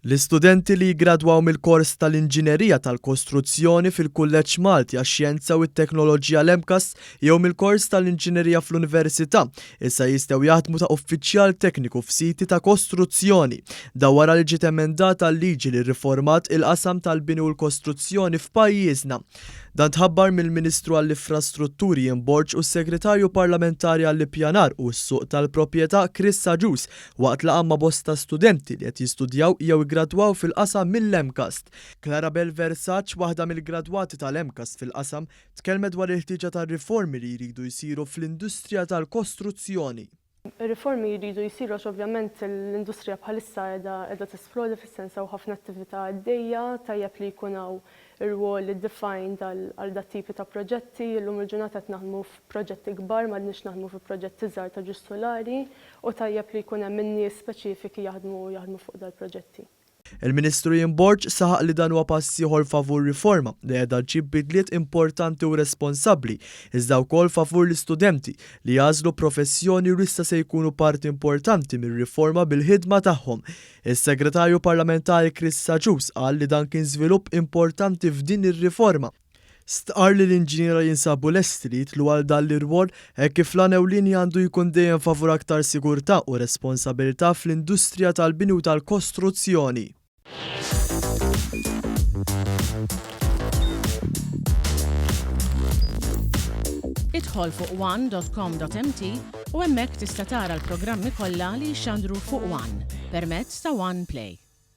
L-istudenti li jiggradwaw mill-kors tal-Inġinerija tal-Kostruzzjoni fil-Kulleġġ Malti għax-Xjenza u t-Teknoloġija l-MCAST jew mill-kors tal-Inġinerija fl-Università issa jistgħu jaħdmu ta' uffiċjal tekniku f'siti ta' kostruzzjoni. Dan wara li ġiet emendata l-liġi li rriformat il-qasam tal-bini u l-kostruzzjoni f'pajjiżna. Dan tħabbar mill-Ministru għall-Infrastrutturi Ian Borg u s-Segretarju Parlamentari għall-Ippjanar u s-Suq tal-Proprjetà Chris Agius waqt laqgħa ma' bosta studenti li qed jistudjaw jew iggradwaw fil-qasam mill-MCAST. Clarabelle Versace, waħda mill-gradwati tal-MCAST fil-qasam, tkellmet dwar il-ħtieġa ta' riformi li jridu jsiru fl-industrija tal-kostruzzjoni. Ir-riformi jridu jsiru għax ovvjament l-industrija bħalissa qiegħda qiegħda tesplodi fis-sens hawn ħafna attività għaddejja, tajjeb li jkun hawn irwol defined għal dat-tipi ta' proġetti. Illum il-ġurnata qed naħdmu f'proġetti kbar m'għadniex naħdmu fi proġetti żgħar ta' ġiex sulari u tajjeb li jkun hemm in-nies speċifiki jaħdmu jaħdmu fuq dal-proġetti. Il-Ministru Ian Borg saħaq li dan huwa pass ieħor favur riforma li qiegħda ġġib bidliet importanti u responsabbli, iżda wkoll favur l-istudenti li jagħżlu professjoni u issa se jkunu parti importanti mir-riforma bil-ħidma tagħhom. Is-Segretarju Parlamentari Chris Agius qal li dan kien żvilupp importanti f'din ir-riforma. Stqarr li l-inġiniera jinsabu lesti li jidħlu għal dan l-irwol hekk kif l-għan ewlieni għandu jkun dejjem favur aktar sigurtà u responsabilità fl-industrija tal-bini u tal-kostruzzjoni. Idħol fuq one.com.mt u hemmhekk tista' tara l-programmi kollha li jixxandru fuq One permezz ta' One Play.